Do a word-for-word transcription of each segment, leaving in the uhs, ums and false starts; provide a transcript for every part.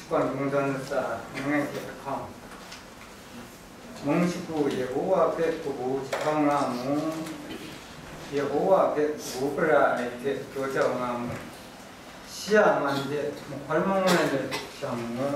Kawn kungdawn latsa langai hte lahkawng, mung shagu Yehowa hpe kabu jahkang nga mu, Yehowa hpe kabu gara ai hte jaw jau nga mu, shi a man hte mahkawn mangai let shang mu.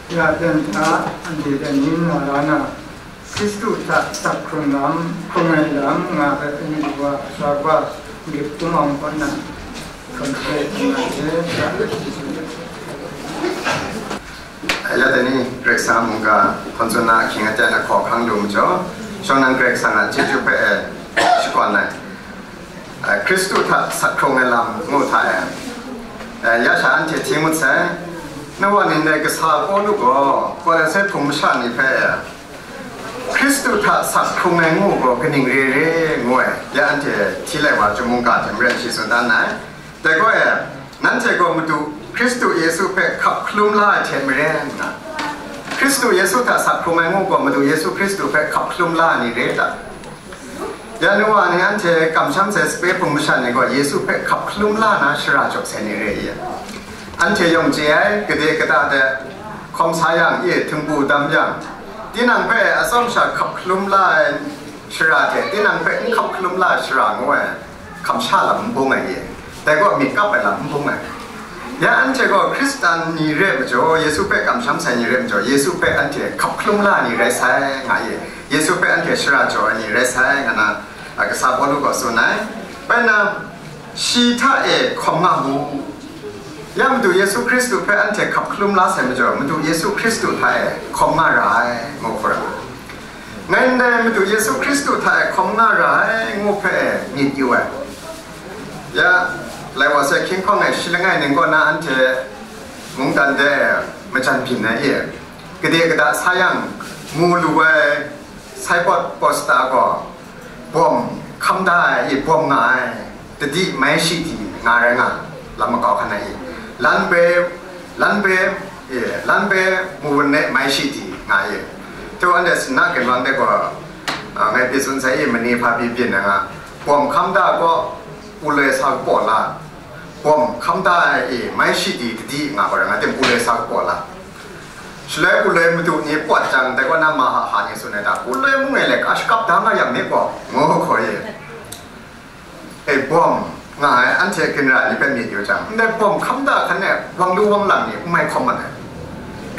Ya dan hta anhte dan yin na la na, Hkristu hta sak hkrung lam, hkrung ai lam nga ai, Amiruwa Kasha Wa grip tum awng kaw na, hkrum hkrai hkrum ai hte, ya dai ni, Karai Kasang a mungga hkawn tsun na ahkying aten ahkaw ahkang lu majaw, shawng nnan Karai Kasang a chyeju hpe e shakawn ai. Eh, Hkristu hta sak hkrung ai lam ngu hta e. Eh, ya sha anhte hti ngut sai, nawku ni ndai kasa Pawlu gaw Kolose hpung masha ni hpe, Hkristu hta sak hkrung ai ngu gaw kaning re re ngu ai, ya anhte hti lai wa chyum mungga hte maren shi tsun dan ai. Dai gaw e, nanhte gaw Madu Hkristu Yesu hpe hkap hkalum la ai hte maren nga, Hkristu Yesu hta sak hkrung ai ngu gaw Madu Yesu Hkristu hpe hkap hkalum la ai ni re ta? Ya nu wa ni anhte kamsham sai sape hpung masha ni gaw Yesu hpe hkap hkalum la na shara jaw sai ni re i? Anhte yawng chye ai, gade gada de hkawm sa yang, i htingbu dam yang, tinang hpe atsawm sha hkap hkalum la ai shara hte tinang hpe n hkap hkalum la ai shara ngu ai, hkam sha lam n bung ai i? Dai gaw myit kap ai lam n bung ai. Ya anhte gaw Hkristan ni re majaw, Yesu hpe kamsham sai ni re majaw, Yesu hpe anhte hkap hkalum la ai ni rai sai, nga i? Yesu hpe anhte shara jaw ai ni rai sai, nga na, a, kasa Pawlu gaw tsun ai. Bai na, shi hta e hkawm nga mu. Ya Madu Yesu Hkristu hpe anhte hkap hkalum la sai majaw, Madu Yesu Hkristu hta e hkawm nga ra ai, ngu hkrum ai. Ndai Madu Yesu Hkristu hta e hkawm nga ra ai ngu hpe myit yu ai. Ya, lai wa sai hkying hkawng e shi langai ning kaw na anhte mungdan de majan byin ai e, gade gada sa yang mu lu ai signboard poster gaw, bawm hkam da ai e, bawm nga ai, tadi mai shi di nga rai nga, lam makau hkan ai e, lan pe, lan pe, e, lan pe mu wun ne mai shi di nga e. Hte anhte sinna ginwang de gaw, a, ngai pyi tsun sai e, mani hpa pyi byin ai nga, bawm hkam da gaw, pu loi sa kau la, bawm hkam da ai e, mai shi di tadi nga gaw rai nga, tim pu loi sa kau la. Shaloi pu loi madu ni pawt jang, dai kaw na ma ha ha ni tsun ai ta, pu loi mung e le ka shakap da nga yang ni gaw, ngu hkaw e. E, bawm nga ai anhte ginra ni hpe myit yu jang, ndai bawm hkam da hkan e wang lu wang lam ni n mai hkawm mat ai.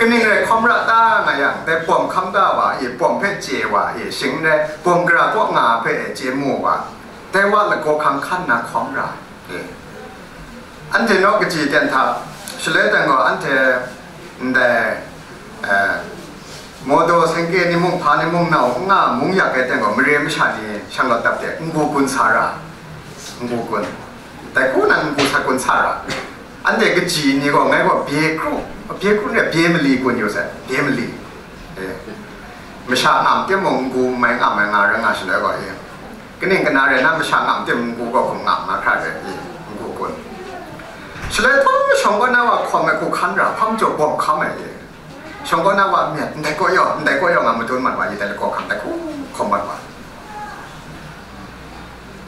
Kaning rai hkawm ra ta nga yang, dai bawm hkam da wa e, bawm hpe chye wa e, shing n rai, bawm gara kaw nga hpe e chye mu wa, dai wa lagaw hkang hkan na hkawm ra ai. Anhte naw kaji ten hta, shaloi dan gaw anhte ndai, eh, Mawdaw sengke ni mung, hpa ni mung, nau n nga mung yak ai ten gaw, mare masha ni shanglawt dap de, n-gu gun sa ra, n-gu gun, dai hku nan n-gu sa gun sa ra. Anhte kaji ni gaw, ngai gaw bye kru, bye kru n rai, bye mali gun yu sai, bye mali. Eh, masha ngam timung, n-gu mai ngam ai nga rai nga shaloi gaw, eh, kaning kana rai na, masha ngam tim n-gu gaw hkum ngam na hkra rai, eh, n-gu gun. Shaloi hpung shawng kaw na wa hkawm ai hku hkan ra, hpa majaw bawm hkam ai, eh. Shawng kaw na wa myat, ndai kaw yaw, ndai kaw yaw nga madun mat wa, yi dai lagaw hkang dai hku hkawm mat wa.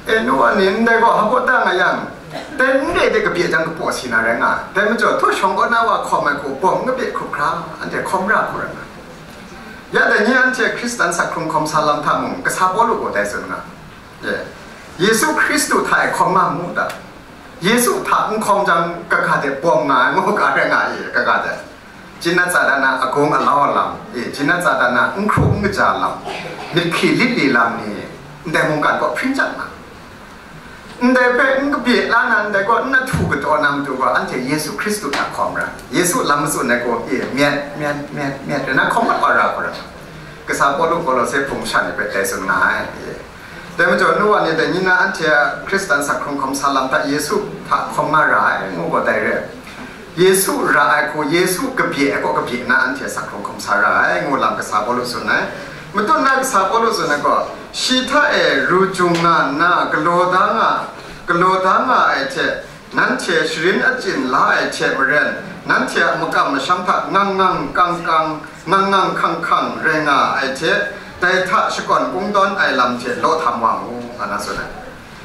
E, nu wa ni ndai gaw hpa kaw ta nga yang, dai n re de kabye jang kapaw si na rai nga, dai majaw htaw shawng kaw na wa hkawm ai hku bawm kabye hkrup hkra, anhte hkawm ra hku rai nga. Ya dai ni anhte Hkristan sak hkrung hkawm sa lam hta mung, kasa Pawlu gaw dai tsun nga, ye, Yesu Hkristu hta e hkawm nga mu ta? Yesu hta n hkawm jang, kaga de bawm nga ai ngu ga rai nga i, kaga de. Jin a tsa da na agung alau lam, e, jin a tsa da na n hkru n kaja lam, myit hkri lit li lam ni, ndai mungkan kaw hpring chyat nga. Ndai hpe n kabye la na, ndai gaw n ahtu kataw na matu gaw, anhte Yesu Hkristu hta hkawm ra, Yesu lam matsun ai gaw, e, myat, myat, myat, myat, rai na hkawm mat wa ra hku rai. Kasa Pawlu Kolose hpung masha ni hpe dai tsun nga ai, e. Dai majaw, nu wa ni dai ni na anhte a Hkristan sak hkrung hkawm sa lam hta Yesu hta hkawm nga ra ai, ngu gaw dai re ai. Yesu ra ai hku, Yesu kabye ai kaw kabye na anhte sak hkrung hkawm sa ra ai, ngu lam kasa Pawlu tsun ai. Matut na kasa Pawlu tsun ai gaw, shi hta e ru jung nga nna, galaw da nga, galaw da nga ai hte, nanhte sharin achyin la ai hte maren, nanhte a makam masham hta ngang ngang kang kang, ngang ngang hkang hkang rai nga ai hte, dai hta shakawn kungdawn ai lam hte law htam wa mu, nga na tsun ai.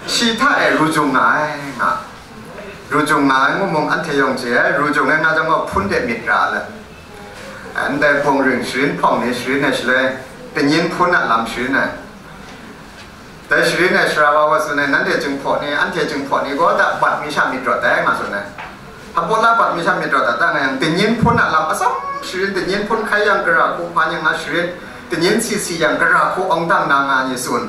Shi hta e ru jung nga ai, nga. Ru jung nga ai ngu mung, anhte yawng chye ai, ru jung ai nga jang gaw, hpun de myit ra ai. Ndai bawng ring sharin hpawng ni, sharin ai shaloi, kaning hpun a lam sharin ai. Dai sharin ai sara wa wa tsun ai, nanhte Jinghpaw ni, anhte Jinghpaw ni gaw, da bat mi sha myit rawt ai, nga tsun ai. Hpa kaw la bat mi sha myit rawt ai, da nga yang, kaning hpun a lam atsam sharin, kaning hpun hkai yang, gara hku hpa ni nga sharin, kaning si si yang, gara hku awng dang na nga ni tsun.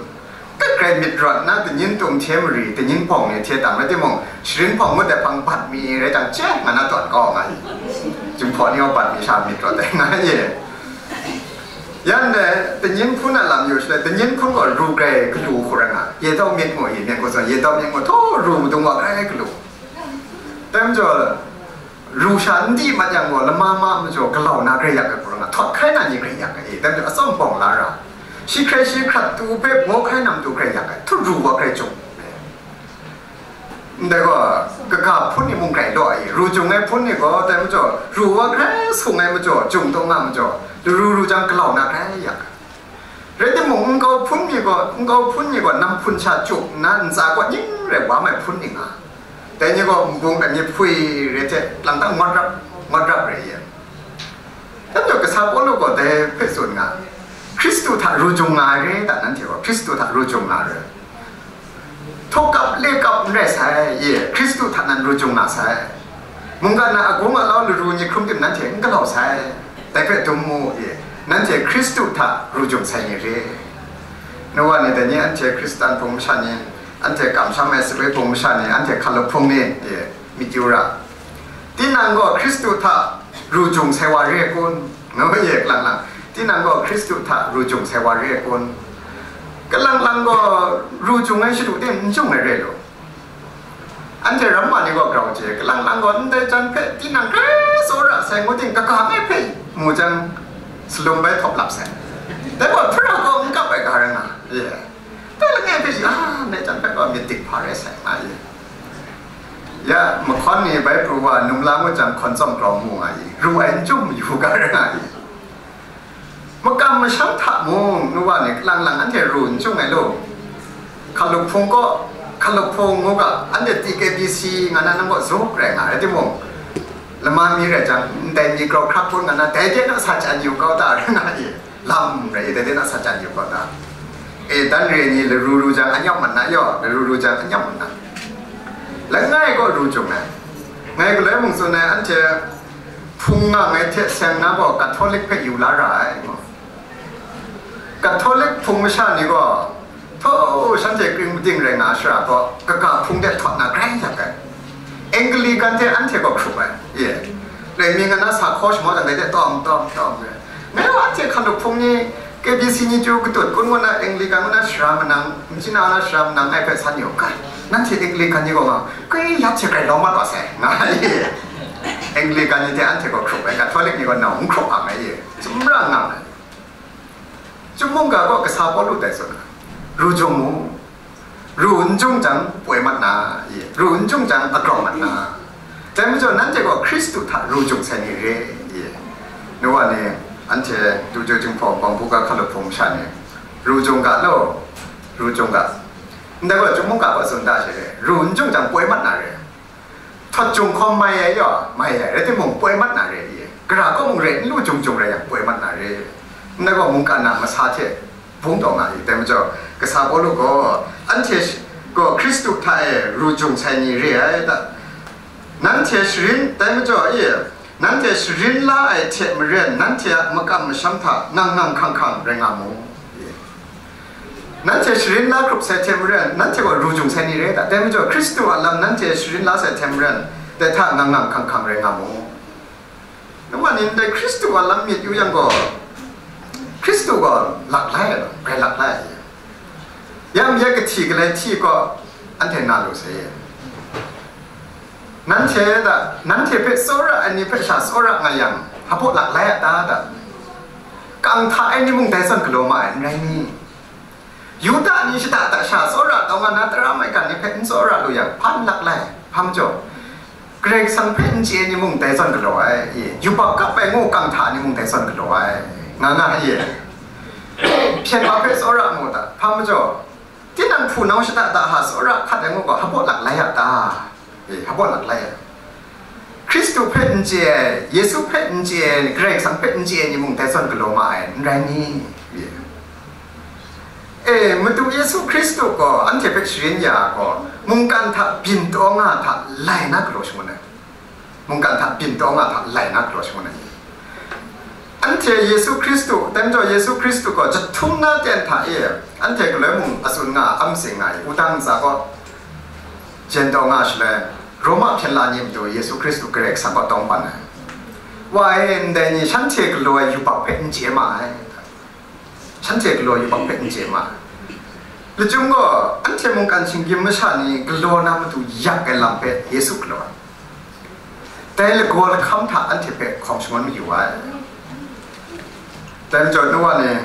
Kat rai myit rawt na, kaning tum hte mari, kaning hpawng ni hte dang rai timung, sharin hpawng ngut ai hpang bat mi rai jang, chye nga na tawn kau nga i. Jinghpaw ni gaw bat mi sha myit rawt ai nga i. Yan dai, kaning hpun a lam yu shaloi, kaning hpun gaw ru grai galu hku rai nga, ye dau myit mu i, myit hku zawn, ye dau myit mu, htaw ru madung wa grai galu. Dai majaw, ru sha n di mat yang gaw, lama ma majaw galau na grai yak ai hku rai nga, htawt hkai na ni grai yak ai, dai majaw, atsawm bawng la ra, shi hkrai shi hkrat tu hpe maw hkai na matu grai yak ai, htu ru wa grai jung. Ndai gaw, kaga hpun ni mung grai law ai, ru jung ai hpun ni gaw, dai majaw, ru wa grai sung ai majaw, jung taw nga majaw, laru ru jang galau na grai yak ai. Rai timung, nkau hpun ni gaw, nkau hpun ni gaw, nam hpun sha chuk nna, ntsa kaw ning rai wa mai hpun ni nga. Dai ni gaw, nbung dai ni hpui re hte, lang dang ngut rap, ngut rap rai ye. Dai majaw, kasa Pawlu gaw dai hpe tsun nga, Hkristu hta ru jung nga ai re ta, nanhte gaw Hkristu hta ru jung nga ai re. Htaw kap le kap n rai sai, ye, Hkristu hta nan ru jung nga sai. Mungkan na agung alau laru ni hkrum tim nanhte n galau sai. Dai hpe dum mu, ye, nanhte Hkristu hta ru jung sai ni re. Nu wa ni dai ni, anhte Hkristan hpung masha ni, anhte kamsham ai sape hpung masha ni, anhte hkalup hpung ni, ye, myit yu ra. Tinang gaw Hkristu hta ru jung sai wa re kun? Ngu ye, lang lang. Tinang gaw Hkristu hta ru jung sai wa re ai kun? Kalang lang gaw ru jung ai shadu ting n jung ai re lu. Anhte ramma ni gaw grau chye, kalang lang gaw ndai jan hpe tinang grai tsawra sai ngu ting, kaga ngai hpe mu jang, salum bai htawp lap sai. Dai gaw hpra gaw n kap ai ga rai nga, ye. Dai langai hpe shi, a, ndai jan hpe gaw myit dik hpa rai sai nga ye. Ya, mahkawn ni bai pru wa num la ngut jang, hkawn tsawm grau mu nga ye, ru ai n jung mayu ga rai nga ye. Makam masham hta mung, nu wa ni, kalang lang anhte ru n jung ai lu. Hkalup hpung kaw, hkalup hpung ngu ga, anhte T K B C nga na nang kaw zup rai nga, rai timung, lama mi rai jang, ndai mi grau hkrak hpun nga na, dai de na sa chyan yu kau ta, rai nga i, lam rai i, dai de na sa chyan yu kau ta. E, dan re ni laru ru jang anyam mat na yaw, laru ru jang anyam mat na. Langai kaw ru jung ai. Ngai galoi mung tsun ai, anhte hpung nga ngai hte seng na gaw Catholic hpe yu la ra ai. Catholic hpung masha ni gaw, htaw shanhte kring mating rai nga ai shara gaw, kaga hpung de htawt na grai yak ai. Anglican hte anhte gaw hkrup ai, ye. Rai mi nga na sa hkaw shamawt ai, dai de tawm, tawm, tawm, ye. Ngai gaw anhte hkalup hpung ni, K B C ni chyu katut kun ngu na, Anglican ngu na, shara manang, nchina na shara manang ai hpe san yu ga, nanhte Anglican ni gaw nga, kai yat hte grai lawm mat wa sai, nga ai, ye. Anglican ni hte anhte gaw hkrup ai, Catholic ni gaw nau n hkrup ang ai, ye. Sumra nga ai. Chyum mungga gaw kasa Pawlu dai tsun ai, ru jung mu, ru n jung jang poi mat na, ye, ru n jung jang agrau mat na. Dai majaw nanhte gaw Hkristu hta ru jung sai ni re, ye. Nu wa ni, anhte du ju jinghpaw bang buga hkalup hpung masha ni, ru jung ga law, ru jung ga. Ndai gaw chyum mungga gaw tsun da she re, ru n jung jang poi mat na re. Htawt jung hkawm mai ai yaw, mai ai, rai timung, poi mat na re i? Gara kaw mung re, n lu jung jung rai yang, poi mat na re. Ndai gaw mungkan na masa hte bung taw nga i, dai majaw, kasa Pawlu gaw, anhte sh-, gaw Hkristu hta e ru jung sai ni re ai ta? Nanhte sharin, dai majaw i, nanhte sharin la ai hte maren, nanhte a makam masham hta ngang ngang hkang hkang rai nga mu. Nanhte sharin la hkrup sai hte maren, nanhte gaw ru jung sai ni rai ta? Dai majaw, Hkristu a lam nanhte sharin la sai hte maren, dai hta ngang ngang hkang hkang rai nga mu. Nang wa ni ndai Hkristu a lam myit yu yang gaw, Hkristu gaw lak lai ai, grai lak lai ai. Yang ya kahti galai hti gaw, anhte na lu sai. Nanhte da, nanhte hpe tsawra ai ni hpe sha tsawra nga yang, hpaw lak lai a ta da? Kang hta ai ni mung dai zawn galaw ma ai, n rai ni? Yuda ni shada da sha tsawra taw nga na, tara maigan ni hpe n tsawra lu yang, hpa n lak lai? Hpa majaw, Karai Kasang hpe n chye ai ni mung dai zawn galaw ai, e, yubak kap ai ngu kang hta ai ni mung dai zawn galaw ai, nga nga ai, e. Hpyen wa hpe tsawra mu da, hpa majaw, tinang hpunau shada da ha tsawra hkat ai ngu gaw, hpaw lak lai a ta? E, hpaw lak lai ai. Hkristu hpe n chye ai, Yesu hpe n chye ai, Karai Kasang hpe n chye ai ni mung dai zawn galaw ma ai, n rai ni? E, Madu Yesu Hkristu gaw anhte hpe sharin ya ai gaw, mungkan hta byin taw nga hta lai na galaw shangun ai. Mungkan hta byin taw nga hta lai na galaw shangun ai. Anhte Yesu Hkristu, dai majaw Yesu Hkristu gaw jahtum na ten hta e, anhte galoi mung a tsun nga, a masing nga ai, wudang ntsa gaw jen taw nga shaloi, Roma hpyen la ni matu Yesu Hkristu Karai Kasang gaw tawng ban ai. Wa e, ndai ni shanhte galaw ai yubak hpe n chye ma ai. Shanhte galaw yubak hpe n chye ma ai. Lachyum gaw, anhte mungkan shinggyim masha ni galaw na matu yak ai lam hpe Yesu galaw ai. Dai lagaw lahkam hta anhte hpe hkawm shangun mayu ai. Dai majaw, nu wa ni,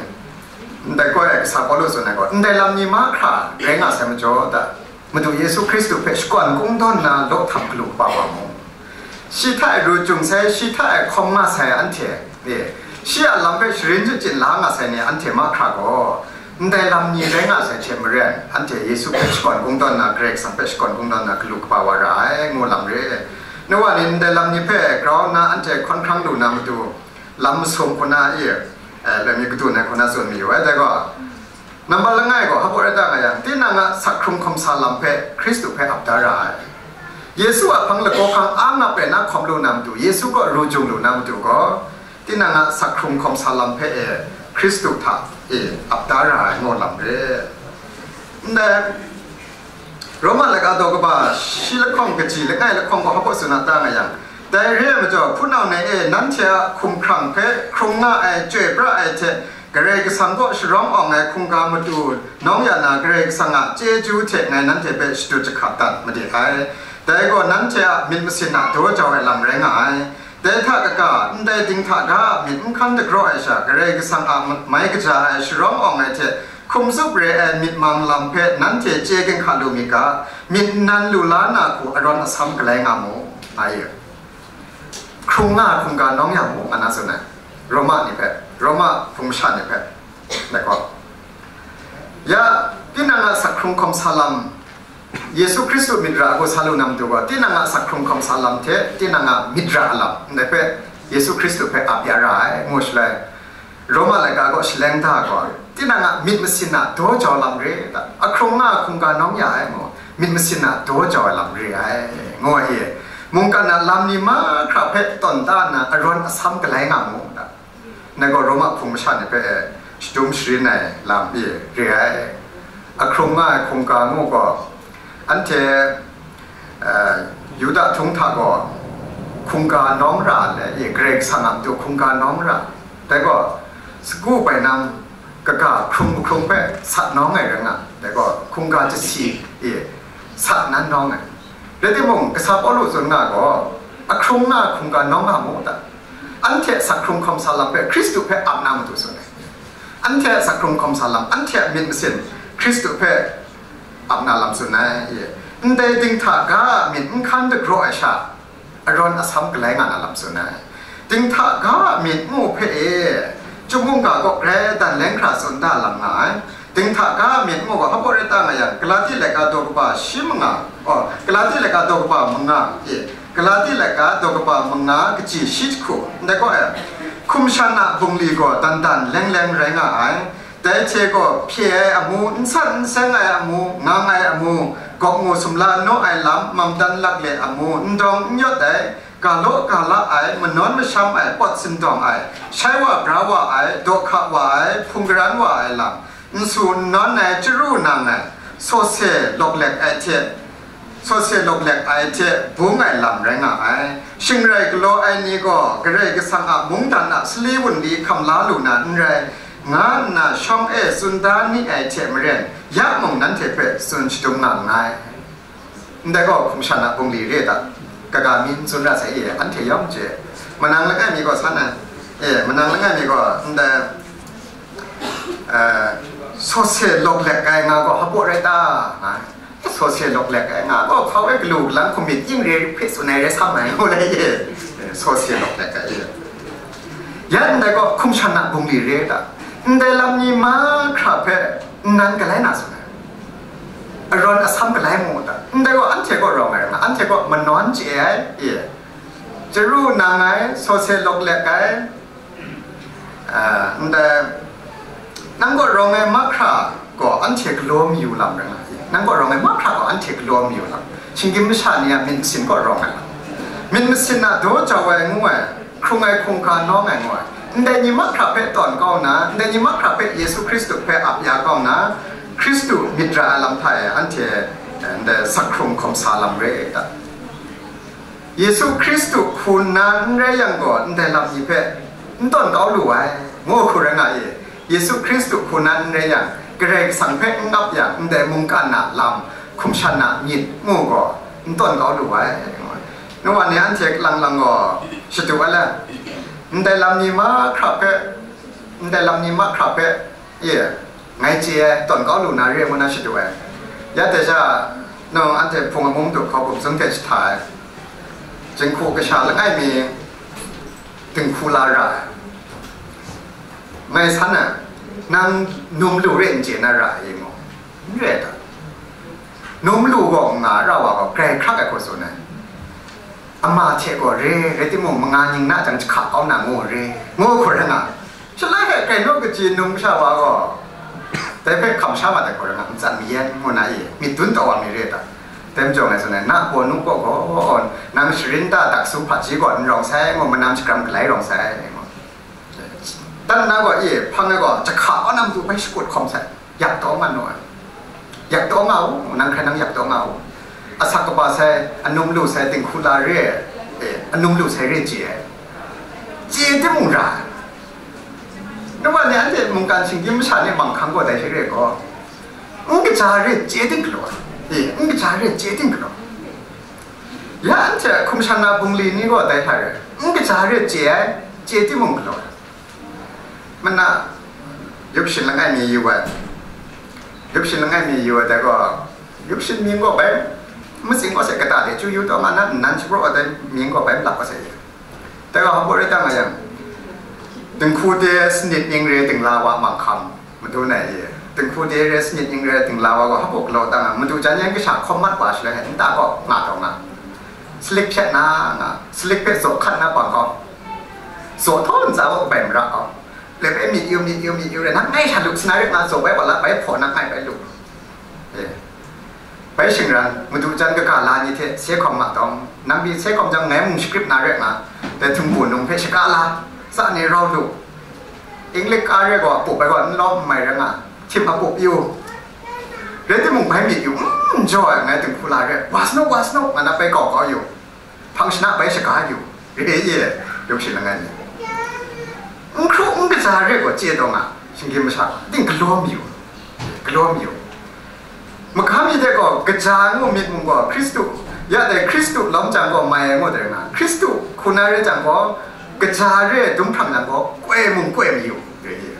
ndai gaw e, kasa Pawlu tsun ai gaw, ndai lam ni mahkra rai nga sai majaw, da, Madu Yesu Hkristu hpe shakawn kungdawn na law htam galu kaba wa mu. Shi hta e ru jung sai, shi hta e hkawm nga sai anhte, e, shi a lam hpe sharin shachyin la nga sai ni anhte mahkra gaw, ndai lam ni rai nga sai hte maren, anhte Yesu hpe shakawn kungdawn na, Karai Kasang hpe shakawn kungdawn na galu kaba wa ra ai, ngu lam re. Nu wa ni ndai lam ni hpe grau nna anhte hkawn hkrang lu na matu, lam masum hku na i, eh, lami kadun ai hku na tsun mayu ai, dai gaw, nambat langai gaw, hpaw rai ta nga yang, tinang a sak hkrung hkawm sa lam hpe Hkristu hpe ap da ra ai. Yesu a hpang lagaw hkang a ngap ai na hkawm lu na matu, Yesu kaw ru jung lu na matu gaw, tinang a sak hkrung hkawm sa lam hpe e Hkristu hta e ap da ra ai ngaw lam re. Ndai Roma laika daw kaba shi lahkawng kaji langai lahkawng gaw hpaw tsun a ta nga yang, Dai re ai majaw, hpunau ni e, nanhte a hkumhkrang hpe hkrung nga ai, chyoi pra ai hte, Karai Kasang kaw sharawng awng ai hkungga matu nawng ya na, Karai Kasang a chyeju hte ngai nanhte hpe shadut jahkap dat made ai. Dai gaw nanhte a myit masin a daw jau ai lam rai nga ai. Dai hta kaga, ndai dinghta ga a myit n hkan dagraw ai sha, Karai Kasang a mai kaja ai sharawng awng ai hte hkum tsup re ai myit mang lam hpe nanhte chye ginhka lu mi ga, myit nnan lu la na hku arawn asam galai nga mu, a i. Hkrung nga hkungga nawng ya mu, nga na tsun ai. Roma ni hpe, Roma hpung masha ni hpe, dai gaw, ya, tinang a sak hkrung hkawm sa lam, Yesu Hkristu myit ra a hku sa lu na matu gaw, tinang a sak hkrung hkawm sa lam hte tinang a myit ra a lam, ndai hpe Yesu Hkristu hpe ap ya ra ai, ngu shaloi, Roma laika kaw shaleng da gaw, tinang a myit masin a daw jau lam re ai ta? Ahkrung nga hkungga nawng ya ai mu, myit masin a daw jau ai lam re ai, ngu ai. Mungkan a lam ni mahkra hpe tawn ta nna arawn asam galai nga mu ta? Ngai gaw Roma hpung masha ni hpe shadum sharin ai lam e re ai. Ahkrung nga ai hkungga ngu gaw, anhte, eh, Yuda htung hta gaw hkungga nawng ra le, e, Karai Kasang a matu hkungga nawng ra. Dai gaw, sagu bainam kaga hkrung hkrung hpe sat nawng ai rai nga, dai gaw, hkungga jasi, e, sat nan nawng ai. Rai timung, kasa Pawlu tsun nga gaw, ahkrung nga hkungga nawng nga mu ta? Anhte a sak hkrung hkawm sa lam hpe Hkristu hpe ap na matu tsun ai. Anhte a sak hkrung hkawm sa lam, anhte a myit masin Hkristu hpe ap na lam tsun ai. Ndai dinghta ga a myit n hkan dagraw ai sha, arawn asam galai nga na lam tsun ai. Dinghta ga a myit ngu hpe e, chyum mungga kaw grai dan leng hkra tsun da lam nga ai. Dinghta ga a myit ngu gaw, hpa rai ta nga yang, Galati laika daw kaba shi manga, oh, Galati laika daw kaba manga, e, Galati laika daw kaba manga kaji shi jahku, ndai gaw, e, hkum shan a bungli gaw dan dan leng leng rai nga ai. Dai hte gaw, hpye ai amu, n san n seng ai amu, ngang ai amu, gawk mu sumla naw ai lam, mamdan lakle amu, n dawng n yawt ai, ga law ga la ai, manawn masham ai, pawt sindawng ai, shai wa bra wa ai, daw hka wa ai, hpung garan wa ai lam, n su n nawn ai, chyaru nang ai, sawse lawk lek ai hte, sawse lawk lek ai hte bung ai lam rai nga ai. Shingrai galaw ai ni gaw Karai Kasang a mungdan a sali wunli hkam la lu na n rai, nga nna shawng e tsun da ni ai hte maren, ya mung nanhte hpe tsun shadum nga nngai. Ndai gaw hkum shan a bungli re ai ta? Kaga mi n tsun ra sai e, anhte yawng chye. Manang langai mi gaw san ai, e, manang langai mi gaw ndai, eh, sawse lawk lek ai nga gaw hpa rai ta? Nga, sawse lawk lek ai nga gaw hkau e galu galang hkum myit yin re hpe tsun ai rai sa mai, ngu lai e. E, sawse lawk lek ai e. Ya ndai gaw hkum shan a bungli re ai ta? Ndai lam ni mahkra hpe nnan galai na tsun ai. Arawn asam galai mu ta? Ndai gaw anhte gaw rawng ai rai nga, anhte gaw manawn chye ai, e, chyaru nang ai, sawse lawk lek ai, a, ndai, nang gaw rawng ai mahkra gaw anhte galaw mayu lam rai nga, e, nang gaw rawng ai mahkra gaw anhte galaw mayu lam, shinggyim masha ni a myit masin gaw rawng ai lam, myit masin a daw jau ai ngu ai, hkrung ai hkungga nawng ai ngu ai, ndai ni mahkra hpe tawn kau nna, ndai ni mahkra hpe Yesu Hkristu hpe ap ya kau nna, Hkristu myit ra ai lam hta e anhte, eh, ndai sak hkrung hkawm sa lam re ai ta? Yesu Hkristu hku nna n rai yang gaw, ndai lam ni hpe n tawn kau lu ai, ngu hku rai nga e. Yesu Hkristu hku nna n rai yang, Karai Kasang hpe n ap yang, ndai mungkan a lam, hkum shan a myit ngu gaw, n tawn kau lu ai. Nu wa ni anhte lang lang gaw, shadu ai le, ndai lam ni mahkra hpe, ndai lam ni mahkra hpe, e, ngai chye ai, tawn kau lu na re ngu na shadu ai. Ya hte sha, nang anhte hpung amung du hkau hkum tsun hte jahta ai, jinghku kasha langai mi dinghku la ra ai. Ngai san ai, nang num lu re n chye na ra ai, ngu. N re ai ta? Num lu gaw nga ra wa gaw grai hkrak ai hku tsun ai. Ama hte gaw re, rai timung, manga ning na jang jahka kau na ngu re, ngu hku rai nga. Shaloi hte grai naw kaji num kasha wa gaw, dai hpe hkam sha mat ai hku rai nga, matsan mayan ngu na e, myit dun taw wa mi re ta? Dai majaw ngai tsun ai, na gaw nu gaw gaw, nang sharin da daksu hpaji gaw n rawng sai, ngu, manam shakram galai rawng sai, ngu. Dan na gaw, e, hpang ai gaw, jahka kaw na matu bai shakut hkawm sai, yak taw nga nu ai. Yak taw nga u, nang hkrai nang yak taw nga u. Asak kaba sai, anum lu sai, dinghku la re ai, Anung lu sai re chye ai, chye timung ra ai. Nang wa ni anhte mungkan shinggyim masha ni manghkang gaw dai hte re gaw, n kaja re chye ting galaw ai. E, n kaja re chye ting galaw. Ya anhte hkum shan na bungli ni gaw dai hta re, n kaja re chye ai, chye timung galaw ai. Mana, yupshin langai mi yu ai. Yupshin langai mi yu ai dai gaw, yupshin mying gaw bai, matsing gaw se kata de chyu yu taw nga na, nnan shapraw ai dai mying gaw bai malap gaw se ye. Dai gaw hpaw rai ta nga yang, dinghku de sanit ning re dingla wa manghkam, madu na ye. Dinghku de re sanit ning re dingla wa gaw hpaw galaw ta nga, madu jan yan kasha hkawm mat wa shaloi, nta gaw nga taw nga. Salik hpyat na nga, salik hpe zaw hkat na bang gaw, zaw htaw ntsa gaw bai mara gaw, lep e myit yu, myit yu, myit yu re, nang ngai sha lup sana ret nga, zaw bai wa la, bai hpaw nang ngai bai lup. E. Bai shingran, madu jan kaga la ni hte se hkawm ma tawng, nang pyi se hkawm jang ngai mung shakrip na ret nga, dai htingbu nung hpe shaka la, tsa ni rau lu. Inglik ka re gaw, pup ai gaw, n lawm n mai rai nga, htim a pup yu. Rai timung, bai myit yu, n jaw ai, ngai dinghku la re, was no, was no, nga na bai kau kau yu. Hpang shana bai shaga yu, re ye, yawng shi langai ni. N hkru n kaja re gaw chye taw nga, shinggyim masha, ting galaw mayu, galaw mayu. Mahkam mi hte gaw, kaja ngu myit mung gaw, Hkristu, ya dai Hkristu lawm jang gaw mai ai ngu dai nga, Hkristu hku na re jang gaw, kaja re dum hprang jang gaw, koi mung koi mayu, re ye.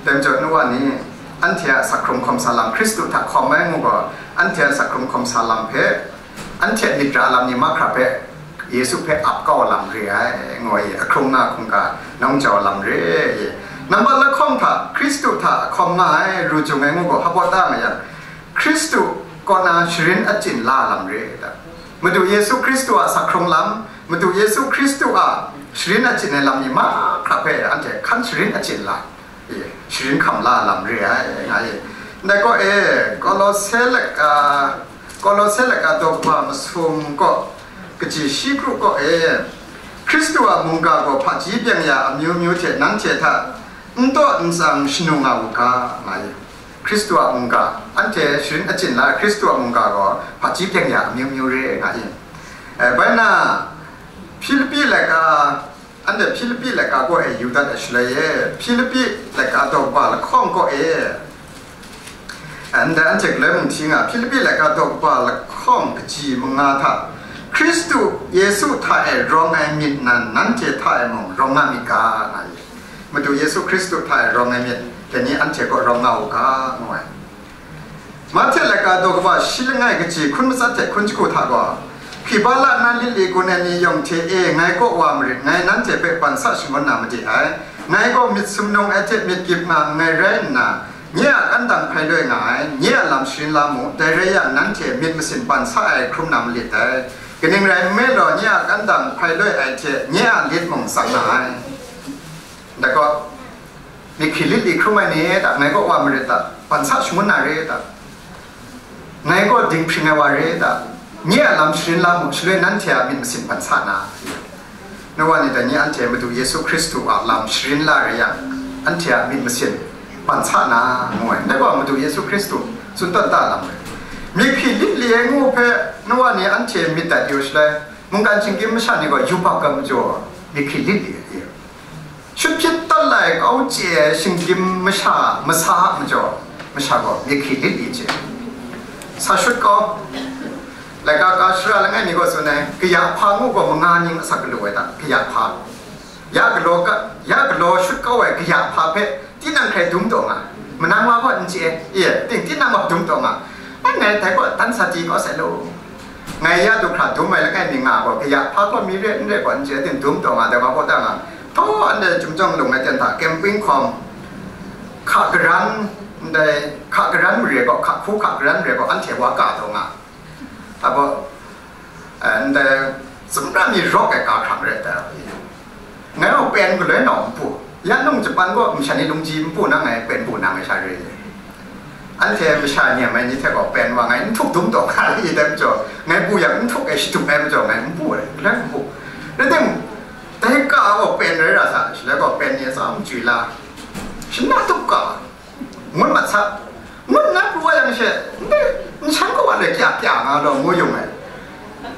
Dai majaw, nu wa ni, anhte a sak hkrung hkawm sa lam, Hkristu hta hkawm ai ngu gaw, anhte a sak hkrung hkawm sa lam hpe, anhte myit ra lam ni mahkra hpe Yesu hpe ap kau lam re ai, ngu ai, ahkrung na hkungga nawng jau lam re ai. Nambat lahkawng hta Hkristu hta hkawm nga ai, ru jung ai ngu gaw hpaw ta nga yang, Hkristu kaw na sharin achyin la lam re ai ta? Madu Yesu Hkristu a sak hkrung lam, Madu Yesu Hkristu a sharin achyin ai lam ni mahkra hpe anhte hkan sharin achyin la. E, sharin hkam la lam re ai, nga e. Ndai kaw e, Kolose laka, Kolose laka daw kaba masum kaw, kaji shi kru kaw e, Hkristu a mungga gaw hpaji byeng ya amyu myu hte nanhte hta n taw n tsang shanu nga u ga, nga e. Hkristu a mungga, anhte sharin achyin la ai Hkristu a mungga gaw hpaji byeng ya amyu myu re, nga e. E, bai na, Hpilipi laka, Anhte Hpilipi laika kaw e yu dat ai shaloi e, Hpilipi laika daw kaba lahkawng kaw e, ndai anhte galoi mung hti nga, Hpilipi laika daw kaba lahkawng kaji manga hta, Hkristu Yesu hta e rawng ai myit nan nanhte hta e mung rawng nga myit ga, nga ye. Madu Yesu Hkristu hta e rawng ai myit, dai ni anhte kaw rawng nga u ga, ngu ai. Mahte laika daw kaba shi langai kaji hkun matsat hte hkun jahku hta gaw, hpyi ba la na lit li gun ai ni yawng hte e ngai kaw wa marit, ngai nanhte hpe ban sa shangun na made ai. Ngai gaw myit sumnung ai hte myit gyip nga nngai rai nna, nye a kandang hpai loi nga ai, nye a lam sharin la mu, dai rai yang, nanhte myit masin ban sa ai hkrum na malit dai. Kaning rai nme law, nye a kandang hpai loi ai hte nye a lit mung tsang nga ai. Ndai gaw, myit hkri lit li hkrum ai ni e ta, ngai kaw wa marit ta, ban sa shangun na re ta, ngai kaw dinghpring ai wa re ta, nye a lam sharin la mu, shaloi nanhte a myit masin ban sa na. Nu wa ni dai ni anhte Madu Yesu Hkristu a lam sharin la re yang, anhte a myit masin ban sa na, ngu ai. Ndai gaw Madu Yesu Hkristu tsun tawn ta lam rai. Myit hkri lit li ai ngu hpe, nu wa ni anhte myit dat yu shaloi, mungkan shinggyim masha ni gaw yubak ai majaw, myit hkri lit li ai. Shut hpyit tawn lai kau chye ai shinggyim masha, masa a majaw, masha gaw myit hkri lit li chye. Sa shut kau. Laika ka shara langai mi gaw tsun ai, kaya hpa ngu gaw manga ning asak galu ai ta, kaya hpa. Ya galaw ka, ya galaw shut kau ai kaya hpa hpe tinang hkrai dum taw nga, manang wa gaw n chye, e, ting tinang wa dum taw nga, anhte dai gaw dan sa di kau sai law. Ngai ya du hkra dum ai langai mi nga gaw, kaya hpa gaw mi re n re gaw n chye, ting dum taw nga, dai wa gaw da nga, htaw anhte Chyum Jawng Lung ai ten hta, camping hkawm, hka garan, ndai hka garan mare gaw, hka hku hka garan mare gaw, anhte wa ka taw nga. Abaw, eh, ndai, sumra mi rawk ai ga hkrang rai ta, ngai gaw pen galoi nau n pu, ya nung Japan gaw masha ni lungji n pu na, ngai pen pu na ngai sha re. Anhte masha nem ai ni hte gaw pen wa ngai n htuk dum taw nga ai dai majaw, ngai pu yang n htuk e, shatup ai majaw ngai n pu ai, galoi n pu. Rai tim, dai ka gaw pen rai ra sa, shaloi gaw pen ni atsam chywi la, shana tup ka, ngut mat sa, ngut na pru wa yang she, ndai, n shan kaw wa le kya kya nga law, ngu yung ai.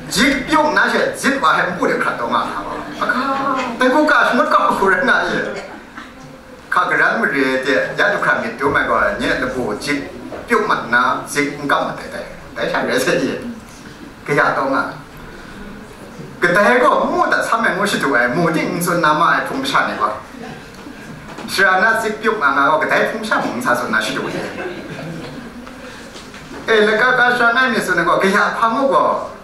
Jik pyuk na she zit wa ai npu de hkrat taw nga na gaw, ahka, dai hku ka shangut kau hku rai nga i. Hka garan mare de, ya du hkra myit dum ai gaw, nye labu jik pyuk mat nna, jik n kam mat ai dai, dai sha rai sai i. Kaya taw nga. Kadai gaw mu dat sam ai ngu shadu ai, mu ting n tsun na ma ai hpung masha ni gaw, sara na jik pyuk nga nga gaw, kadai hpung masha mung n sa tsun na shadu ai. E, laka ka sha ngai myit tsun ai gaw, kaya hpa ngu gaw,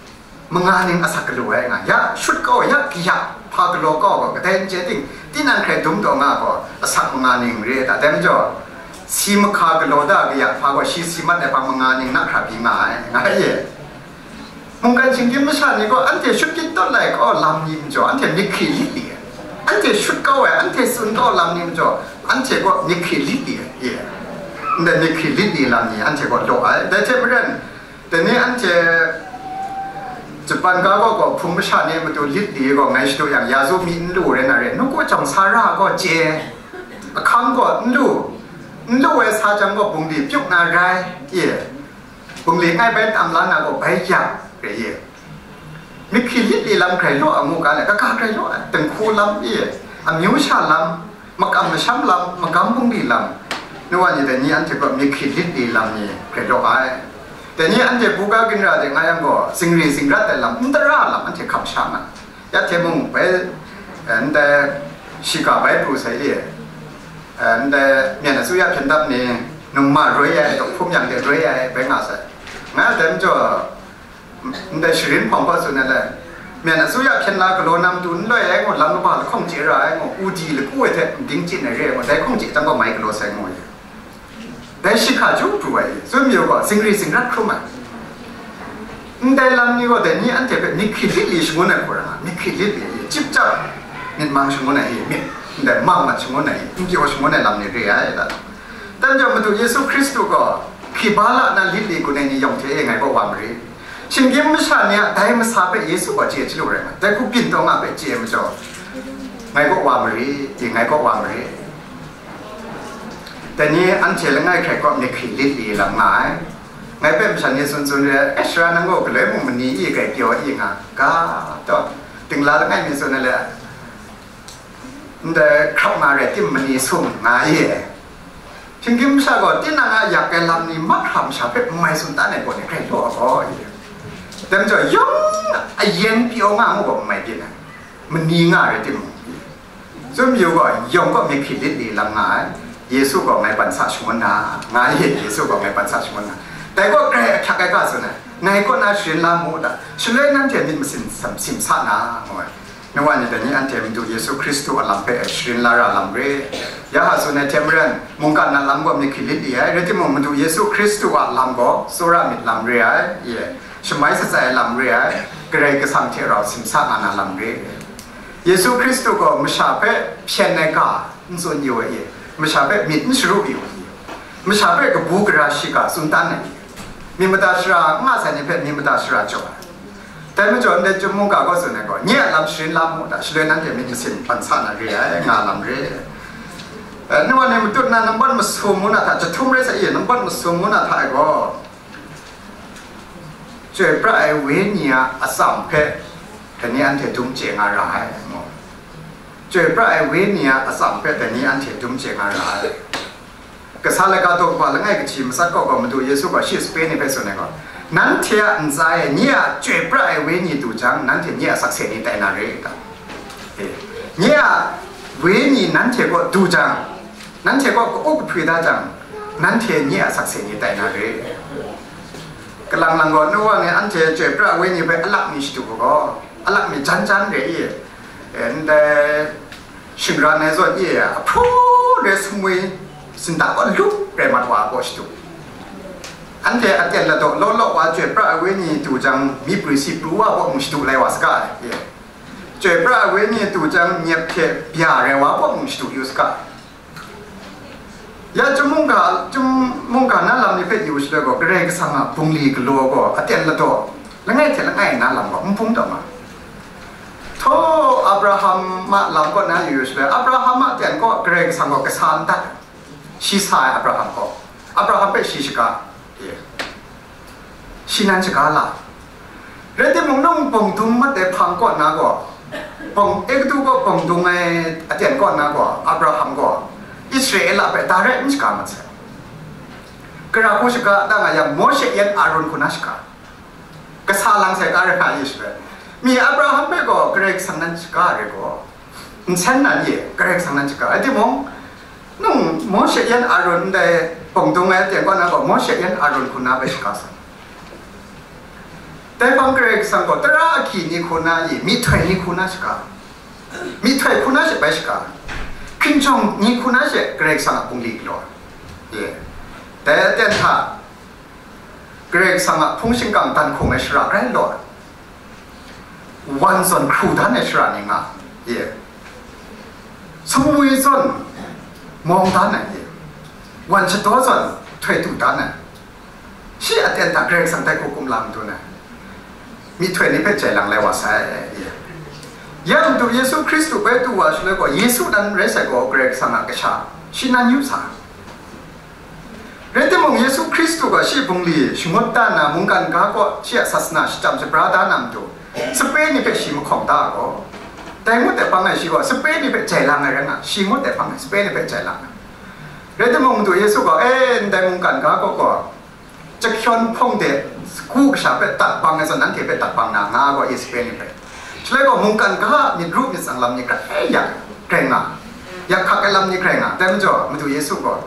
manga ning asak galaw ai nga, ya shut kau, ya kaya hpa galaw kau gaw, kadai n chye ting, tinang hkrai dum taw nga gaw, asak manga ning re ai ta, dai majaw, si mahka galaw da kaya hpa gaw, shi si mat ai hpa manga ning na hkra byi nga ai, nga ai e. Mungkan shinggyim masha ni gaw, anhte shut kyit tawt lai kau lam ni majaw, anhte myit hkri lit li ai. Anhte shut kau ai, anhte tsun kau lam ni majaw, anhte gaw myit hkri lit li ai, e. Ndai myit hkri lit li lam ni anhte gaw law ai. Dai hte maren, dai ni anhte Japan ga gaw gaw hpung masha ni matu lit li gaw ngai shadu yang, ya zu mi n lu rai na re, nu gaw jawng sa ra gaw chye, ahkang gaw n lu, n lu ai sa jang gaw bungli pyuk na rai, e, bungli ngai bai tam la na gaw bai ya, re ye. Myit hkri lit li lam hkrai law a mu ga le, kaga hkrai law a, dinghku lam e, amyu sha lam, makam masham lam, magam bungli lam, nu wa ni dai ni anhte gaw myit hkri lit li lam ni hkrai law ai. Dai ni anhte buga ginra de nga yang gaw, zingri zingrat ai lam, n tara lam anhte hkam sha nga. Ya hte mung bai, eh, ndai shiga bai pru sai e, eh, ndai myen asuya hpyen dap ni, nungma roi ai, dawk hpum yang de roi ai, bai nga sai. Nga dai majaw, ndai sharin hpawng hpa tsun ai le, myen asuya hpyen la galaw na matu n loi ai ngu, lam kaba lahkawng chye ra ai ngu, udi laku ai hte nding chyin ai re ai ngu, dai hkawng chye chyang gaw mai galaw sai ngu ye. Dai shi hka jung pru ai, tsun mayu gaw, zingri zingrat hkrum ai. Ndai lam ni gaw, dai ni anhte hpe myit hkri lit li shangun ai hku rai nga, myit hkri lit li, cip cip myit mang shangun ai, myit ndai mang mat shangun ai, n pyaw shangun ai lam ni re ai, da. Dan jang Madu Yesu Hkristu gaw, hkri ba la na lit li gun ai ni yawng hte e ngai kaw wa mare. Shinggyim masha ni a dai masa hpe Yesu gaw chye chyalu rai nga, dai hku byin taw nga hpe chye ai majaw, ngai kaw wa mare, e ngai kaw wa mare. Dai ni anhte langai hkrai kaw myit hkri lit li lam nga ai. Ngai hpe masha ni tsun tsun re, e, sara nang gaw galoi mung mani i grai pyaw i nga, ga taw, dingla langai mi tsun ai le, ndai hkrap nga rai tim mani sum nga i. Shinggyim masha gaw tinang a yak ai lam ni mahkra masha hpe n mai tsun tan ai gaw ni hkrai law ai gaw i. Dai majaw, yawng a yen pyaw nga ngu gaw n mai byin ai, mani nga rai timung, tsun mayu gaw, yawng gaw myit hkri lit li lam nga ai, Yesu gaw ngai ban sa shangun na, nga ye, Yesu gaw ngai ban sa shangun na. Dai gaw grai ahkyak ai ga tsun ai, ngai kaw na sharin la mu da, shaloi nanhte myit masin sam sim sa na, ngu ai. Nu wa ni dai ni anhte Madu Yesu Hkristu a lam hpe sharin la ra lam re. Ya ha tsun ai hte maren, mungkan a lam gaw myit hkri lit li ai, rai timung, Madu Yesu Hkristu a lam gaw tsawra myit lam re ai, ye, shamai shatsai ai lam re ai, Karai Kasang hte rau simsa nga na lam re. Yesu Hkristu gaw masha hpe hpyen ai ga n tsun yu ai i, masha hpe myit n sharu yu ai i, masha hpe kabu gara shiga tsun tan ai i, myit mada shara n nga sai ni hpe myit mada shara jaw ai. Dai majaw, ndai chyum mungga gaw tsun ai gaw, nye a lam sharin la mu da, shaloi nanhte myit masin ban sa na re ai, nga lam re. Eh, nu wa ni matut na nambat masum ngu na hta, jahtum rai sa i, nambat masum ngu na hta e gaw, Chyoi pra ai Wenyi a atsam hpe dai ni anhte dum chye nga ra ai, ngu. Chyoi pra ai Wenyi a atsam hpe dai ni anhte dum chye nga ra ai. Kasa laga daw kaba langai kahti matsat kaw gaw Madu Yesu gaw shi sape ni hpe tsun ai gaw, nanhte a ntsa e nye a chyoi pra ai Wenyi du jang, nanhte nye a sakse ni tai na re, ta? E, nye a Wenyi nanhte kaw du jang, nanhte kaw ka-up kahpwi da jang, nanhte nye a sakse ni tai na re. Kalang lang gaw, nu wa ni anhte chyoi pra ai Wenyi hpe alak mi shadu ai gaw, alak mi jan jan re i, ndai shingran ai zawn i, ahpru re sumwi sinda kaw lup rai mat wa ai kaw shadu. Anhte aten ladaw law law wa chyoi pra ai Wenyi du jang, myiprwi si pru wa kaw mung shadu lai wa saga ai. Chyoi pra ai Wenyi du jang, nyep hte bya rai wa kaw mung shadu yu saga. Ya chyum mungga, chyum mungga na lam ni hpe yu shaloi gaw, Karai Kasang a bungli galaw gaw aten ladaw langai hte langai na lam gaw n bung taw ma. Htaw, Abraham a lam kaw na yu shaloi, Abraham a aten kaw Karai Kasang gaw kasa n dat. Shi sa ai Abraham kaw, Abraham hpe shi shaga, e, shi nan shaga la. Rai timung, nung bawng dung mat ai hpang kaw na gaw, bawng, Egutu kaw bawng dung ai aten kaw na gaw, Abraham gaw Israela hpe da rai n shaga mat sai. Gara hku shaga da nga yang, Mawshe yan Aron hku na shaga, kasa lang sai ga rai nga ye shaloi, mi Abraham hpe gaw Karai Kasang nan shaga ai gaw, nsen nan ye, Karai Kasang nan shaga ai timung, nung Mawshe yan Aron ndai bawng dung ai aten kaw na gaw, Mawshe yan Aron hku na bai shaga sai. Dai hpang Karai Kasang gaw tara agyi ni hku na ye, myihtoi ni hku na shaga, myihtoi hku na she bai shaga, hkinjawng ni hku na she Karai Kasang a bungli galaw ye. Dai aten hta Karai Kasang a hpung shingkang dan hkung ai shara grai law, wan zawn hkru dan ai shara ni nga ye, sumwi zawn mawng dan ai ye, wan shadaw zawn htoi tu dan ai. Shi aten hta Karai Kasang dai hku kumla madun ai, myihtoi ni hpe jai lang lai wa sai. Ya Madu Yesu Hkristu bai du wa shaloi gaw, Yesu nan rai sai gaw Karai Kasang a kasha, shi nan yu sa. Rai timung, Yesu Hkristu gaw shi bungli shangut da nna, mungkan ga kaw shi a sasana shachyam shabra da na matu, sape ni hpe shi mahkawng da gaw, dai ngut ai hpang e shi gaw sape ni hpe jai lang ai rai nga, shi ngut ai hpang e sape ni hpe jai lang ai. Rai timung, Madu Yesu gaw, e, ndai mungkan ga kaw gaw, jahkyawn hpawng de sagu kasha hpe dat bang ai zawn, nanhte hpe dat bang na nga gaw, Israel ni hpe. Shaloi gaw, mungkan ga a myit ru myit tsang lam ni grai ya, grai nga, yak hkak ai lam ni grai nga. Dai majaw, Madu Yesu gaw,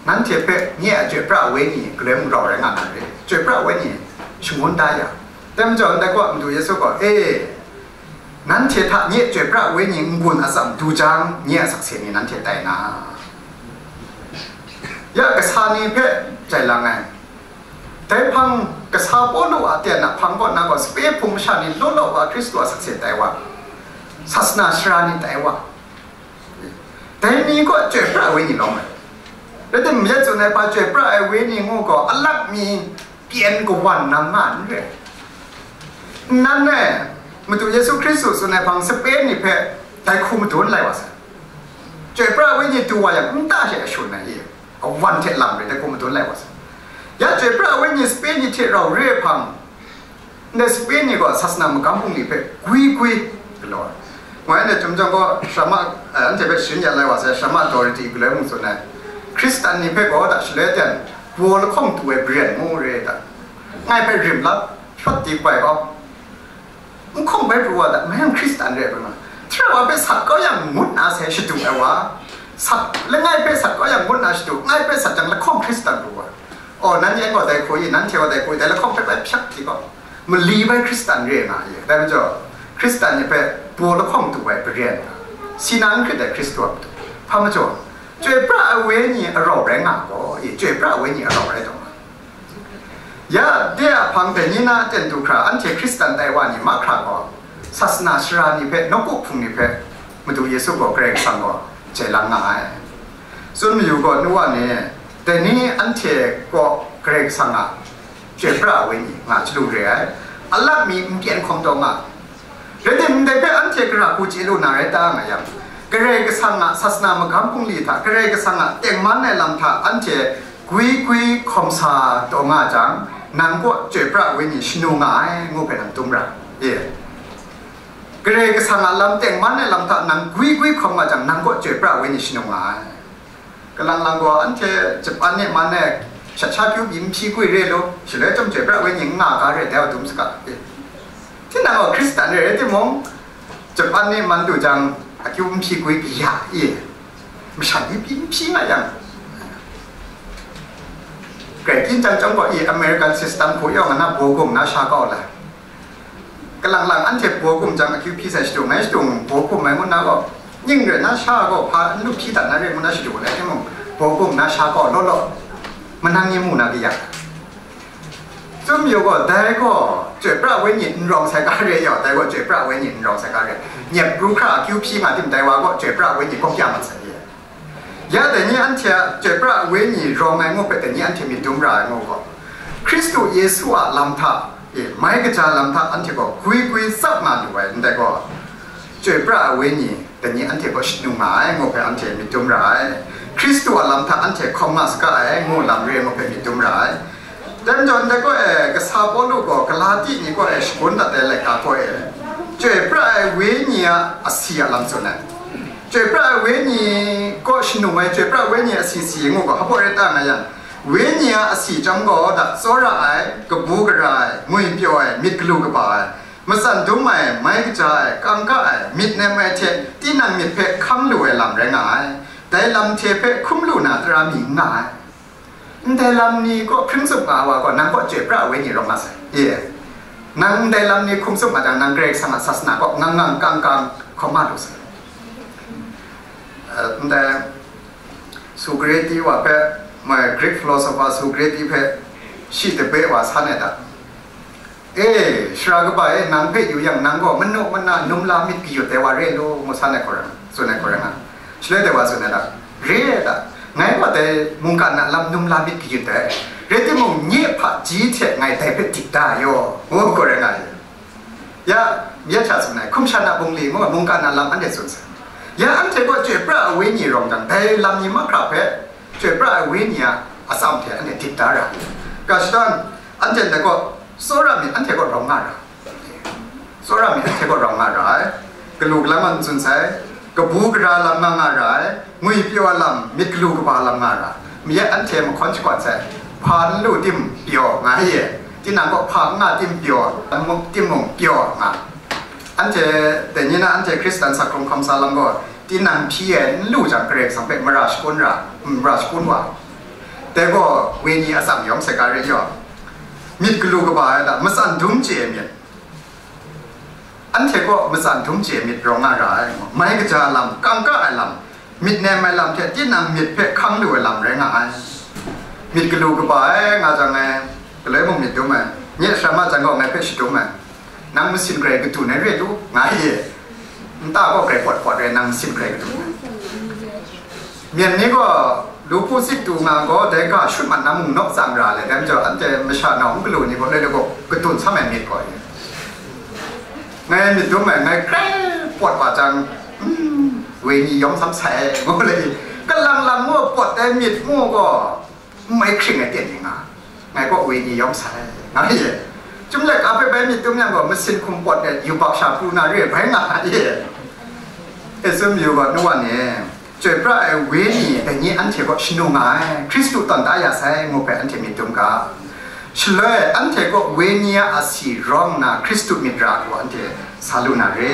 nanhte hpe nye a chyoi pra ai wenyi galoi mung rau rai nga na re, chyoi pra ai wenyi shangun da ya. Dai majaw, ndai gaw, Madu Yesu gaw, e, nanhte hta nye chyoi pra ai wenyi n-gun atsam du jang, nye a sakse ni nanhte tai na, ya kasa ni hpe jai lang ai. Dai hpang kasa Pawlu a ten a hpang kaw na gaw, sape hpung masha ni law law wa Hkristu a sakse tai wa, sasana sara ni tai wa, dai ni kaw chyoi pra ai wenyi lawm ai. Rai timung, ya tsun ai hpa, chyoi pra ai wenyi ngu gaw, alak mi pyen kawan nang nga n re. Nnan e, Madu Yesu Hkristu tsun ai hpang sape ni hpe dai hku madun lai wa sai. Chyoi pra ai wenyi du wa yang, nta she ashun ai i, awan hte lam re, dai hku madun lai wa sai. Ya chyoi pra ai wenyi sape ni hte rau re ai hpang, ndai sape ni gaw sasana magam bungli hpe gwi gwi galaw ai. Ngai, ndai chyum jang gaw, Shama, eh, anhte hpe sharin ya lai wa sai, Shama Dorothy galoi mung tsun ai. Hkristan ni hpe gaw, da shaloi ten, baw lahkawng tu ai baren ngu re da, ngai hpe rim lap, shawt di bai gaw, n hkawng bai pru wa da, ngai yang Hkristan re ai bai ma, htra wa hpe sat kau yang ngut na sai shadu ai wa, sat, langai hpe sat kau yang ngut na shadu, ngai hpe sat jang lahkawng Hkristan pru wa. Oh, nan yan gaw dai hku i, nanhte gaw dai hku i, dai lahkawng hpe bai hpyak di gaw, mali bai Hkristan re nga i. Dai majaw, Hkristan ni hpe baw lahkawng tu ai baren, si na n hkrit ai Hkristu a matu, hpa majaw, chyoi pra ai wenyi arau rai nga gaw, i, chyoi pra ai wenyi arau rai taw nga. Ya, de a hpang hpe ni na ten du hkra, anhte Hkristan tai wa ni mahkra gaw, sasana sara ni hpe, nawku hpung ni hpe, Madu Yesu gaw Karai Kasang gaw jai lang nga ai. Tsun mayu gaw, nu wa ni, dai ni anhte kaw Karai Kasang a chyoi pra ai wenyi nga chyalu re ai, alak mi n pyen hkawm taw nga. Rai tim, ndai hpe anhte gara hku chye lu na rai ta nga yang, Karai Kasang a sasana magam bungli hta, Karai Kasang a tengman ai lam hta anhte gwi gwi hkawm sa taw nga jang, nang kaw chyoi pra ai wenyi shanu nga ai, ngu hpe nang dum ra, e. Karai Kasang a lam tengman ai lam hta nang gwi gwi hkawm nga jang, nang kaw chyoi pra ai wenyi shanu nga ai. Kalang lang gaw, anhte Japan ni man e, shat sha kyu byin hpyi gwi re lu, shaloi chyum chyoi pra ai wenyi n nga ga re, dai wa dum saga, e. Tinang gaw Hkristan re rai timung, Japan ni man du jang, akyu n hpyi gwi kaya i, masha ni byin hpyi nga yang, grai kyin jang chyawm gaw i, American system hku yawng na baw gum na sha kau la. Kalang lang anhte baw gum jang akyu hpyi sai shadung ai shadung, baw gum ai ngut na gaw, ning rai na sha gaw hpa n lu hpyi dat na re ngut na shadung ai timung, baw gum na sha kau law law, manang ni mu na kaya. Tsun mayu gaw, dai gaw chyoi pra ai wenyi n rawng sai ga re yaw, dai gaw chyoi pra ai wenyi n rawng sai ga re. Nyep ru hkra akyu hpyi nga tim, dai wa gaw chyoi pra ai wenyi kawk ya mat sai ye. Ya dai ni anhte a chyoi pra ai wenyi rawng ai ngu hpe dai ni anhte myit dum ra ai ngu gaw, Hkristu Yesu a lam hta, e, mai kaja lam hta anhte gaw gwi gwi tsap nga lu ai ndai gaw, chyoi pra ai wenyi dai ni anhte gaw shanu nga ai ngu hpe anhte myit dum ra ai. Hkristu a lam hta anhte hkawm nga saga ai ngu lam re ai ngu hpe myit dum ra ai. Dai majaw ndai kaw e, kasa Pawlu gaw Galati ni kaw e shagun dat ai laika kaw e, chyoi pra ai wenyi a asi a lam tsun ai. Chyoi pra ai wenyi kaw shanung ai chyoi pra ai wenyi asi si ngu gaw, hpa rai ta nga yang, wenyi a asi chyawm gaw, dat tsawra ai, kabu gara ai, ngwi pyaw ai, myit galu kaba ai, matsan dum ai, mai kaja ai, kangka ai, myit nem ai hte tinang myit hpe hkam lu ai lam rai nga ai. Dai lam hte hpe hkum lu na tara mi n nga ai. Ndai lam ni kaw hpring tsup nga ai wa gaw, nang kaw chyoi pra ai wenyi rawng nga sai. Ye. Nang ndai lam ni hkum tsup nga jang, nang Karai Kasang a sasana kaw ngang ngang kang kang hkawm nga lu sai. Eh, ndai Socrates wa hpe, mai Greek philosopher Socrates hpe shi dape wa san ai da. E, sara kaba e, nang hpe yu yang, nang gaw manu mana num la myit kayut ai wa re lu, ngu san ai hkawrang, tsun ai hkawrang a. Shaloi dai wa tsun ai da, re ai da, ngai gaw dai mungkan a lam num la myit kayut ai, rai timung, nye hpaji hte ngai dai hpe dik da yaw, ngu hkawrang a. Ya, ya hta tsun ai, hkum shan a bungli ngu mungkan a lam anhte tsun sai. Ya, anhte gaw chyoi pra ai wenyi rawng jang, dai lam ni mahkra hpe, chyoi pra ai wenyi a atsam hte anhte dik da ra. Ga shadawn, anhte ndai gaw, tsawra myit anhte gaw rawng nga ra. Tsawra myit anhte gaw rawng nga ra ai. Galu galam a n tsun sai, kabu gara lam nga nga ra ai, ngwi pyaw ai lam, myit galu kaba lam nga ra. Mayat anhte mahkawn shakawn sai, hpa n lu tim pyaw nga ye, tinang gaw hpa n nga tim pyaw, timung pyaw nga. Anhte, dai ni na anhte Hkristan sak hkrung hkawm sa lam gaw, tinang hpyi e n lu jang, Karai Kasang hpe mara shakun ra, mara shakun wa. Dai gaw wenyi atsam yawm sai ga re yaw. Myit galu kaba ai lam, matsan dum chye ai myit. Anhte gaw matsan dum chye ai myit rawng nga ra ai. Mai kaja ai lam, kangka ai lam, myit nem ai lam hte tinang myit hpe hkang lu ai lam rai nga ai. Myit galu kaba ai nga jang e, galoi mung myit dum ai, nye sara ma jang gaw ngai hpe shadum ai. Nang masin grai kadun ai re lu, nga ye. Nta gaw grai pawt pawt re, nang masin grai kadun ai. Myen ni gaw, lu hpu sit tu nga gaw, dai ga shut mat na mung nawk tsang ra le, dai majaw anhte masha nawng galu ni gaw, le le gaw, kadun sam ai myit gaw ye. Ngai myit dum ai, ngai grai pawt wa jang, mm, wenyi yawm sam sai, ngu le, kalang lang ngu pawt ai myit ngu gaw, n mai hkring ai ten ni nga, ngai kaw wenyi yawm sai, nga ye. Chyum let a hpe bai myit dum yang gaw, masin hkum pawt let yubak sha pru na re ai bai nga ye. E tsun mayu gaw, nu wa ni, chyoi pra ai wenyi dai ni anhte kaw shanu nga ai, Hkristu tawn da ya sai, ngu hpe anhte myit dum ga. Shaloi anhte kaw wenyi a asi rawng nna Hkristu myit ra gaw anhte sa lu na re.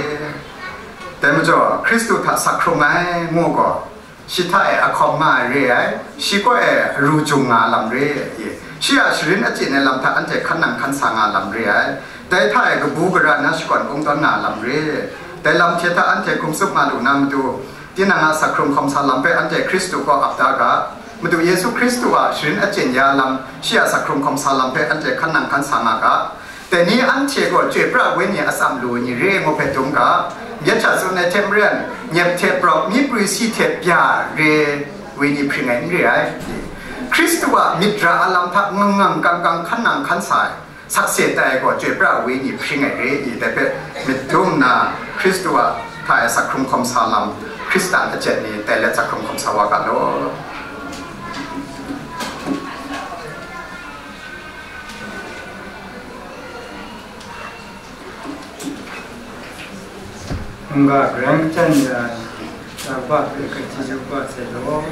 Dai majaw, Hkristu hta sak hkrung ai, ngu gaw, shi hta e ahkawm nga ai re ai, shi kaw e aru jung nga ai lam re ai, shi a sharin achyin ai lam hta anhte hkan nang hkan sa nga ai lam re ai, dai hta e kabu gara na shakawn kungdawn nga ai lam re ai, dai lam hte hta anhte hkum tsup nga lu na matu, tinang a sak hkrung hkawm sa lam hpe anhte Hkristu kaw ap da ga, matu Yesu Hkristu a sharin achyin ya ai lam, shi a sak hkrung hkawm sa lam hpe anhte hkan nang hkan sa nga ga. Dai ni anhte gaw chyoi pra ai wenyi atsam lu ai ni re ai ngu hpe dum ga, myit hta tsun ai hte maren, nyep hte prawk, myi prwi si hte bya re ai wenyi hpring ai n re ai. Hkristu a myit ra ai lam hta ngang ngang kang kang hkan nang hkan sa ai, sakse tai ai gaw chyoi pra ai wenyi hpring ai re i, dai hpe myit dum nna, Hkristu a hta e sak hkrung hkawm sa lam, Hkristan achyen ni tai let sak hkrung hkawm sa wa ga law. Nungga Karai Kasang hta, Tau hpa hpe hkrit chyeju kaba sai law.